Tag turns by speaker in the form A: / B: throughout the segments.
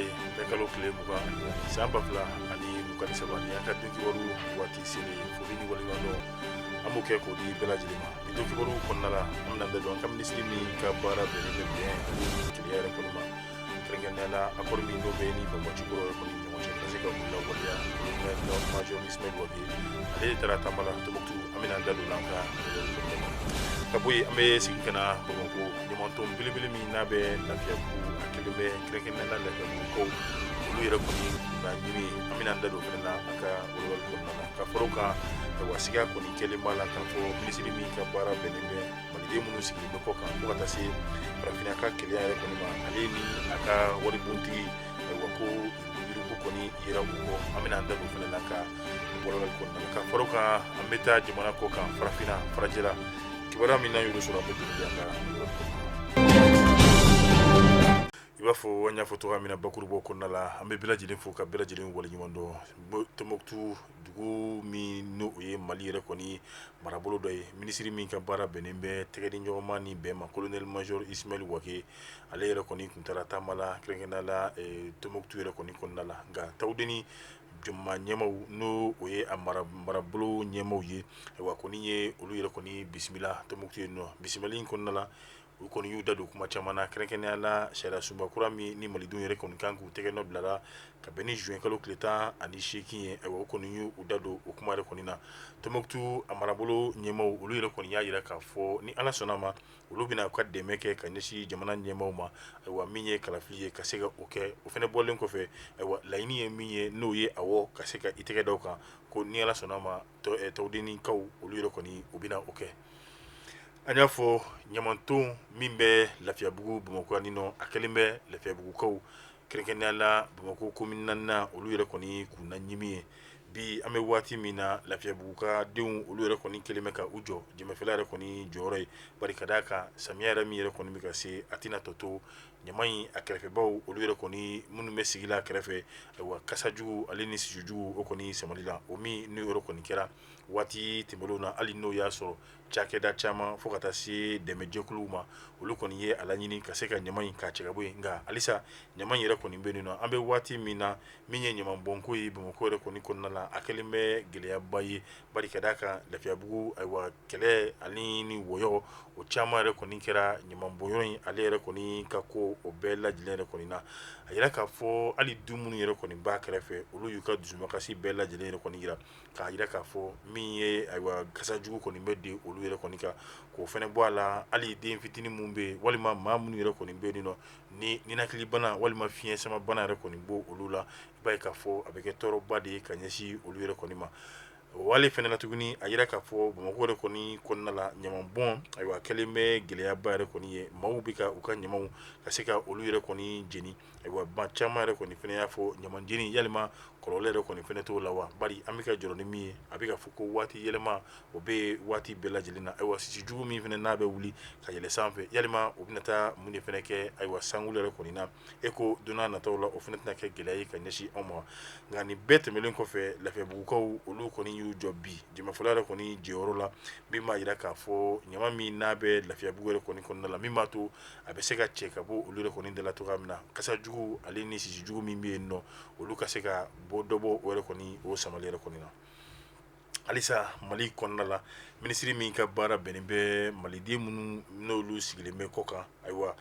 A: ye, mɛ kalo tile 24 san 2023, ni an ka don kibaru waati selen. Foli ni waleɲumandɔn, an b'o kɛ k'o di bɛɛ lajɛlen ma. Bi don kibaru kɔnɔna la, an bɛna da don an ka minisiri min ka baara bɛnnen bɛ bɛn ani kelenya yɛrɛ kɔni ma, kɛrɛnkɛrɛnnenya la accord min n'o bɛ ni banbaanci kɔrɔ yɛrɛ kɔni ɲɔgɔn cɛ, ka se ka u lawaleya. Colonel major Ismaël Wagué, ale de taara taama la Tombouctou. An bɛna an da don an ka ka bɔ yen. An bɛ segin ka na Bamakɔ. Ɲamantɔn belebele min n'a bɛ Lafiyabugu, a kɛlen bɛ kɛrɛnkɛrɛnnenya la Lafiyabugukaw olu yɛrɛ kɔni na ɲimi. An bɛna an da don fana na an ka walawalali kɔnɔna na. Ka fara o kan, ayiwa, siga kɔni kɛlen b'a la k'a fɔ minisiri min ka baara bɛnnen bɛ maliden minnu sigilen bɛ kɔ kan fo ka taa se farafinna ka kelenya yɛrɛ kɔni ma, ale ni a ka waribontigi, ayiwa, ko yurugu kɔni yera u kɔ. An bɛna an da don fana na ka walawalali kɔnɔna na. Ka fara o kan, an bɛ taa jamana kɔ kan, farafinna farajɛla, kibaruya min n'an y'olu sɔrɔ, an bɛ don an ka walawalali kɔnɔna na. I b'a fɔ an y'a fɔ cogoya min na bakurubaw kɔnɔna la, an bɛ bɛɛ lajɛlen fo ka bɛɛ lajɛlen waleɲuman dɔn. Tombouctou, dugu min n'o ye Mali yɛrɛ kɔni marabolo dɔ ye, minisiri min ka baara bɛnnen bɛ tɛgɛdiɲɔgɔnma ni bɛn ma, colonel major Ismaël Wagué, ale yɛrɛ kɔni tun taara taama la kɛrɛnkɛrɛnnenya la Tombouctou yɛrɛ kɔni kɔnɔna la. Nka Tawudeni jama ɲɛmaw, n'o o ye a marabolo ɲɛmaw ye, ayiwa, kɔni ye olu yɛrɛ kɔni bisimila Tombouctou yen nɔ. Bisimilali in kɔnɔna la, u kɔni y'u da don kuma caman na, kɛrɛnkɛrɛnnenya la sariya sunba kura min ni malidenw yɛrɛ kɔni kan k'u tɛgɛ nɔ bila ka bɛn ni juin kalo tile 18 ye. Ayiwa, u kɔni y'u da don o kuma yɛrɛ kɔni na. Tombouctou a marabolo ɲɛmaw, olu yɛrɛ kɔni y'a jira k'a fɔ ni Ala sɔnna ma, olu bɛna u ka dɛmɛ kɛ ka ɲɛsin jamana ɲɛmaw ma. Ayiwa, min ye kalafili ye, ka se ka o kɛ. O fana bɔlen kɔfɛ, ayiwa, laɲini ye min ye, n'o ye awɔ ka se ka i tɛgɛ da o kan, ko ni Ala sɔnna ma, Tawudenikaw olu yɛrɛ kɔni u bɛna o kɛ. An y'a fɔ, ɲamanton min bɛ Lafiyabugu Bamakɔ yan nɔ, a kɛlen bɛ Lafiyabugukaw, kɛrɛnkɛrɛnnenya la Bamakɔ commune naaninan, olu yɛrɛ kɔni kunna ɲimi ye. Bi an bɛ waati min na, Lafiyabugu ka denw olu yɛrɛ kɔni kɛlen bɛ ka u jɔ jɛmɛfɛla yɛrɛ kɔni jɔyɔrɔ ye, bari ka d'a kan samiya yɛrɛ min yɛrɛ kɔni bɛ ka se, a tɛna tɔ to ɲama in a kɛrɛfɛbaw olu yɛrɛ kɔni minnu bɛ sigi la kɛrɛfɛ. Ayiwa, kasajugu ale ni sisujugu, o kɔni samali la, o min n'o yɛrɛ kɔni kɛra waati tɛmɛnlenw na, hali n'o y'a sɔrɔ cakɛda caman fo ka taa se dɛmɛjɛkuluw ma, olu kɔni ye a laɲini ka se ka ɲama in k'a cɛ ka bɔ yen. Nka halisa ɲama in yɛrɛ kɔni bɛ yen nɔ. An bɛ waati min na, min ye ɲamanbɔnko ye Bamakɔ yɛrɛ kɔni kɔnɔna la, a kɛlen bɛ gɛlɛyaba ye, bari ka d'a kan Lafiyabugu, ayiwa, kɛlɛ ani ni wɔyɔ, o caman yɛrɛ kɔni kɛra ɲamanbɔnyɔrɔ in ale yɛrɛ kɔni ka ko o bɛɛ lajɛlen yɛrɛ kɔni na. A yira k'a fɔ hali du minnu yɛrɛ kɔni b'a kɛrɛfɛ, olu y'u ka dusumakasi bɛɛ lajɛlen yɛrɛ kɔni jira k'a jira k'a fɔ min ye, ayiwa, kasa jugu kɔni bɛ di olu yɛrɛ kɔni kan, k'o fana bɔ a la. Hali den fitinin minnu bɛ yen, walima maa minnu yɛrɛ kɔni bɛ yen nɔ ni ninakilibana walima fiɲɛ samabana yɛrɛ kɔni b'o olu la, i b'a ye k'a fɔ a bɛ kɛ tɔɔrɔba de ye ka ɲɛsin olu yɛrɛ kɔni ma. O wale fana na tuguni, a jira k'a fɔ Bamakɔ yɛrɛ kɔni kɔnɔna la, ɲamanbɔn, ayiwa, kɛlen bɛ gɛlɛyaba yɛrɛ kɔni ye. Maaw bɛ ka u ka ɲamaw ka se ka olu yɛrɛ kɔni jeni. Ayiwa, maa caman yɛrɛ kɔni fana y'a fɔ ɲaman jeni, yalima kɔlɔlɔ yɛrɛ kɔni fana t'o la wa? Bari an bɛ ka jɔrɔ ni min ye, a bɛ ka fɔ ko waati yɛlɛma o bɛ waati bɛɛ lajɛlen na. Ayiwa, sisi jugu min fana n'a bɛ wuli ka yɛlɛ sanfɛ, yalima o bɛna taa mun de fana kɛ, ayiwa, sankolo yɛrɛ kɔni na? E ko don n'a nataw la, o fana tɛna kɛ gɛlɛya ye ka ɲɛsin anw ma. Nka nin bɛɛ tɛmɛnen kɔfɛ, Lafiyabugukaw olu kɔni y'u jɔ bi jɛmɛfɔla yɛrɛ kɔni jɔyɔrɔ la, min b'a jira k'a fɔ ɲama min n'a bɛ Lafiyabugu yɛrɛ kɔni kɔnɔna la, min b'a to a bɛ se ka cɛ ka bɔ olu yɛrɛ kɔni da la cogoya min na, kasa jugu ale ni sisi jugu min bɛ yen nɔ, olu ka se ka bɔ dɔ bɔ o yɛrɛ kɔni o samali yɛrɛ kɔni na. Halisa Mali kɔnɔna la, minisiri min ka baara bɛnnen bɛ maliden minnu n'olu sigilen bɛ kɔ kan, ayiwa,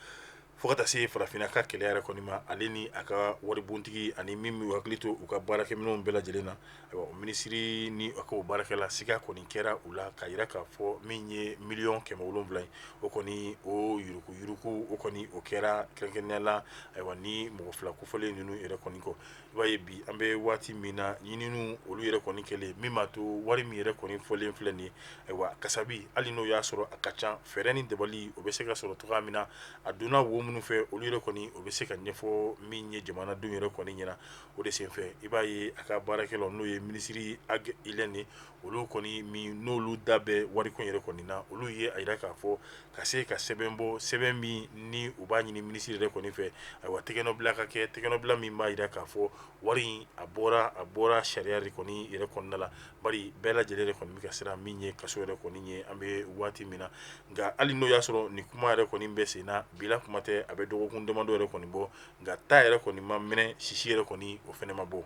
A: fo ka taa se farafinna ka kɛlɛ yɛrɛ kɔni ma, ale ni a ka waribontigi ani min b'u hakili to u ka baarakɛminɛnw bɛɛ lajɛlen na, ayiwa, o minisiri ni a ka o baarakɛla, siga kɔni kɛra u la k'a jira k'a fɔ min ye miliyɔn 700 ye, o kɔni o yuruguyurugu, o kɔni o kɛra kɛrɛnkɛrɛnnenya la, ayiwa, ni mɔgɔ fila kofɔlen ninnu yɛrɛ kɔni kɔ. I b'a ye bi an bɛ waati min na, ɲininiw olu yɛrɛ kɔni kɛlen, min b'a to wari min yɛrɛ kɔni fɔlen filɛ nin ye, ayiwa, kasabi, hali n'o y'a sɔrɔ a ka ca, fɛɛrɛ ni dabali o bɛ se ka sɔrɔ cogoya min na, a donna wo minnu fɛ, olu yɛrɛ kɔni o bɛ se ka ɲɛfɔ min ye jamanadenw yɛrɛ kɔni ɲɛna. O de senfɛ, i b'a ye a ka baarakɛlaw, n'o ye minisiri Ag Ilene ye, olu kɔni min n'olu da bɛ wariko yɛrɛ kɔni na, olu ye a jira k'a fɔ ka se ka sɛbɛn bɔ, sɛbɛn min ni u b'a ɲini minisiri yɛrɛ kɔni fɛ, ayiwa, tɛgɛnɔbila ka kɛ, tɛgɛnɔbila min b'a jira k'a fɔ wari in a bɔra sariya de kɔni yɛrɛ kɔnɔna la, bari bɛɛ lajɛlen yɛrɛ kɔni bɛ ka siran min ye kaso yɛrɛ kɔni ye an bɛ waati min na. Nka hali n'o y'a sɔrɔ nin kuma yɛrɛ kɔni bɛ sen na, bila kuma tɛ. kɛ a bɛ dɔgɔkun damadɔ yɛrɛ kɔni bɔ, nka ta yɛrɛ kɔni ma mɛnɛ, sisi yɛrɛ kɔni o fɛnɛ ma bɔ.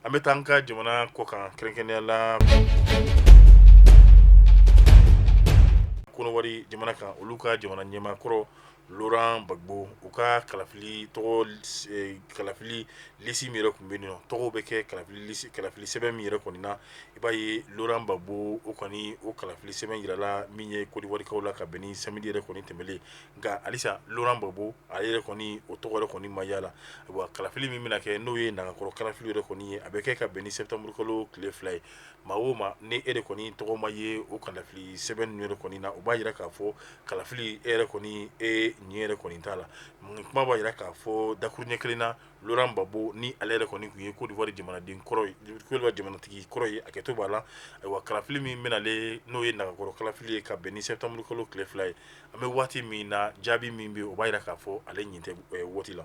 A: An bɛ taa an ka jamana kɔkan, kɛrɛnkɛrɛnnenya la Kɔnɔwari jamana kan. Olu ka jamana ɲɛmaa kɔrɔ Laurent Gbagbo, u ka kalafili tɔgɔ kalafili lisi min yɛrɛ tun bɛ yen nɔ, tɔgɔw bɛ kɛ kalafili sɛbɛn min yɛrɛ kɔni na, i b'a ye Laurent Gbagbo, o kɔni o kalafili sɛbɛn jirala min ye Kɔdiwarikaw la ka bɛn ni samedi yɛrɛ kɔni tɛmɛlen. Nka halisa Laurent Gbagbo, ale yɛrɛ kɔni o tɔgɔ yɛrɛ kɔni ma y'a la. Wa kalafili min bɛna kɛ, n'o ye nagakɔrɔ kalafili yɛrɛ kɔni ye, a bɛ kɛ ka bɛn ni septembre kalo tile 2 ye. Maa o maa ni e de kɔni tɔgɔ ma ye o kalafili sɛbɛn ninnu yɛrɛ kɔni na, o b'a jira k'a fɔ kalafili e yɛrɛ kɔni e ɲɛ yɛrɛ kɔni t'a la. Kuma b'a jira k'a fɔ dakuruɲɛ kelen na, Laurent Gbagbo ni ale yɛrɛ kɔni tun ye Côte d'Ivoire jamanaden kɔrɔ ye, Côte d'Ivoire jamanatigi kɔrɔ ye, a kɛto b'a la. Ayiwa, kalafili min bɛna ale, n'o ye nagakɔrɔ kalafili ye ka bɛn ni septembre kalo tile 2 ye, an bɛ waati min na, jaabi min bɛ, o b'a jira k'a fɔ ale ɲin tɛ waati la.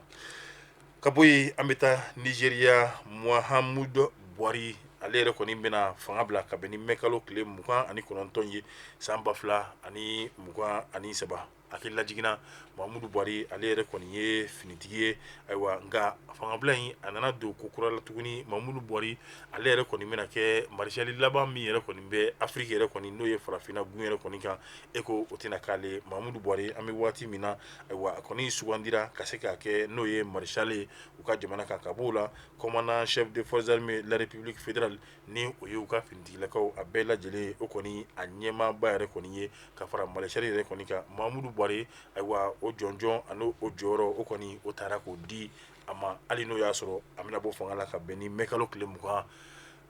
A: Ka bɔ yen, an bɛ taa Nizeriya. Muhammadu Buhari, ale yɛrɛ kɔni bɛna fanga bila ka bɛn ni mɛ kalo tile 29 ye san 2023. Hakili lajiginna, Muhammadu Buhari, ale yɛrɛ kɔni ye finitigi ye. Ayiwa, nka fangabila in, a nana don ko kura la tuguni. Muhammadu Buhari, ale yɛrɛ kɔni bɛna kɛ maréchal laban min yɛrɛ kɔni bɛ Afiriki yɛrɛ kɔni, n'o ye farafinna gun yɛrɛ kɔni kan, e ko o tɛna k'ale. Muhammadu Buhari, an bɛ waati min na, ayiwa, a kɔni sugandira ka se k'a kɛ n'o ye maréchal ye u ka jamana kan. Ka b'o la, commandant chef de forces armées la République fédérale, ni o ye u ka finitigilakaw a bɛɛ lajɛlen, o kɔni a ɲɛmaaba yɛrɛ kɔni ye, ka fara maréchal yɛrɛ kɔni kan, Muhammadu Buhari, ayiwa, o jɔnjɔn ani o jɔyɔrɔ, o kɔni o taara k'o di a ma, hali n'o y'a sɔrɔ a bɛna bɔ fanga la ka bɛn ni mɛ kalo tile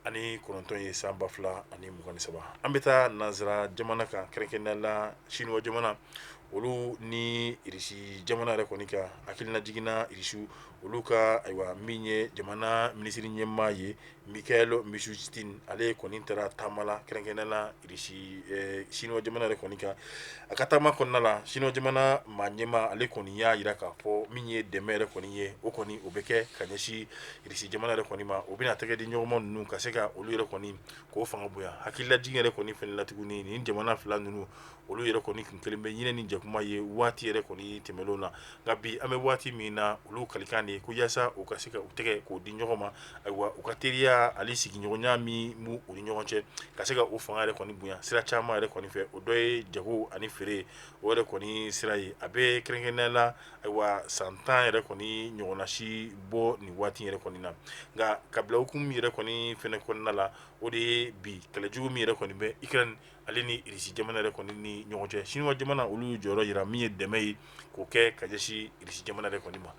A: 29 ye san 2023. An bɛ taa nansara jamana kan, kɛrɛnkɛrɛnnenya la Sinuwa jamana, olu ni Irisi jamana yɛrɛ kɔni kan. Hakilina jiginna, Irisiw olu ka, ayiwa, min ye jamana minisiri ɲɛmaa ye, Mikhail Mishustin, ale kɔni taara taama la, kɛrɛnkɛrɛnnenya la Irisi Sinuwa jamana yɛrɛ kɔni kan. A ka taama kɔnɔna la, Sinuwa jamana maa ɲɛmaa, ale kɔni y'a jira k'a fɔ min ye dɛmɛ yɛrɛ kɔni ye, o kɔni o bɛ kɛ ka ɲɛsin Irisi jamana yɛrɛ kɔni ma. O bɛna tɛgɛ di ɲɔgɔnma ninnu ka se ka olu yɛrɛ kɔni k'o fanga bonya. Hakililajigin yɛrɛ kɔni fɛnɛ la tuguni, nin jamana fila ninnu, olu yɛrɛ kɔni kun kelen bɛ ɲinɛ ni jɛkuma ye waati yɛrɛ kɔni tɛmɛnlenw na. Nka bi, an bɛ waati min na, olu kalikan de ye ko yaasa u ka se ka u tɛgɛ k'o di ɲɔgɔn ma, ayiwa, u ka teriya ani sigiɲɔgɔnya min b'u u ni ɲɔgɔn cɛ, ka se ka o fanga yɛrɛ kɔni bonya sira caman yɛrɛ kɔni fɛ. O dɔ ye jago ani feere, o yɛrɛ kɔni sira ye. A bɛ kɛrɛnkɛrɛnnenya la, ayiwa, san 10 yɛrɛ kɔni ɲɔgɔnna si bɔ nin waati yɛrɛ kɔni na. Nka ka bila hukumu yɛrɛ kɔni fɛnɛ kɔnɔna la, o de ye bi kɛlɛjugu min yɛrɛ kɔni bɛ Ukraine ale ni Irisi jamana yɛrɛ kɔni ni ɲɔgɔn cɛ, Sinuwa jamana, olu y'u jɔyɔrɔ jira min ye dɛmɛ ye k'o kɛ ka ɲɛsin Irisi jamana yɛrɛ kɔni ma.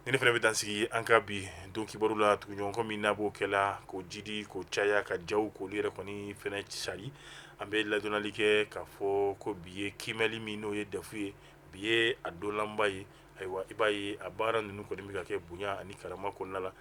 A: Ni ne fana bɛ dan sigi an ka bi don kibaru la. Tuguɲɔgɔn min n'a b'o kɛla k'o jidi, k'o caya, ka jaw k'olu yɛrɛ kɔni fɛnɛ sari, an bɛ ladɔnnali kɛ k'a fɔ ko bi ye kiimɛli min, n'o ye DEF ye, bi ye a donlanba ye. Ayiwa, i b'a ye a baara ninnu kɔni bɛ ka kɛ bonya ani karama kɔnɔna la.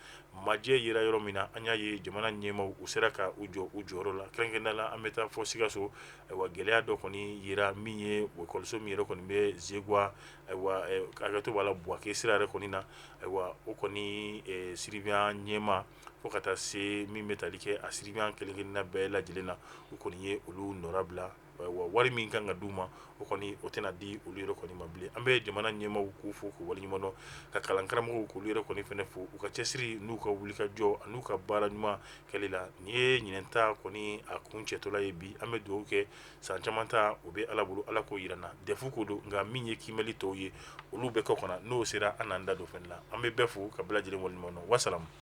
A: Majɛ yera yɔrɔ min na, an y'a ye jamana ɲɛmaaw, u sera ka u jɔ u jɔyɔrɔ la. Kɛrɛnkɛrɛnnenya la, an bɛ taa fɔ Sikaso. Ayiwa, gɛlɛya dɔ kɔni yera min ye ekɔliso min yɛrɛ kɔni bɛ Zegwa, ayiwa, hakɛto b'a la, Buwake sira yɛrɛ kɔni na. Ayiwa, o kɔni surveillant ɲɛmaa fo ka taa se min bɛ tali kɛ a surveillant kelen kelenna bɛɛ lajɛlen na, o kɔni ye olu nɔrabila. Wari min kan ka d'u ma, o kɔni o tɛna di olu yɛrɛ kɔni ma bilen. An bɛ jamana ɲɛmaaw k'u fo k'u waleɲuman dɔn, ka kalankaramɔgɔw k'olu yɛrɛ kɔni fɛnɛ fo u ka cɛsiri n'u ka wulikajɔ an'u ka baara ɲuman kɛli la. Nin ye ɲinɛn ta kɔni a kun cɛtɔla ye bi. An bɛ dugawu kɛ, san caman ta o bɛ Ala bolo, Ala k'o jira na. DEF ko don, nka min ye kiimɛli tɔw ye, olu bɛ kɔ kɔnɔ, n'o sera an n'an da don fɛnɛ la. An bɛ bɛɛ fo ka bɛɛ lajɛlen waleɲuman dɔn. Wasalamu.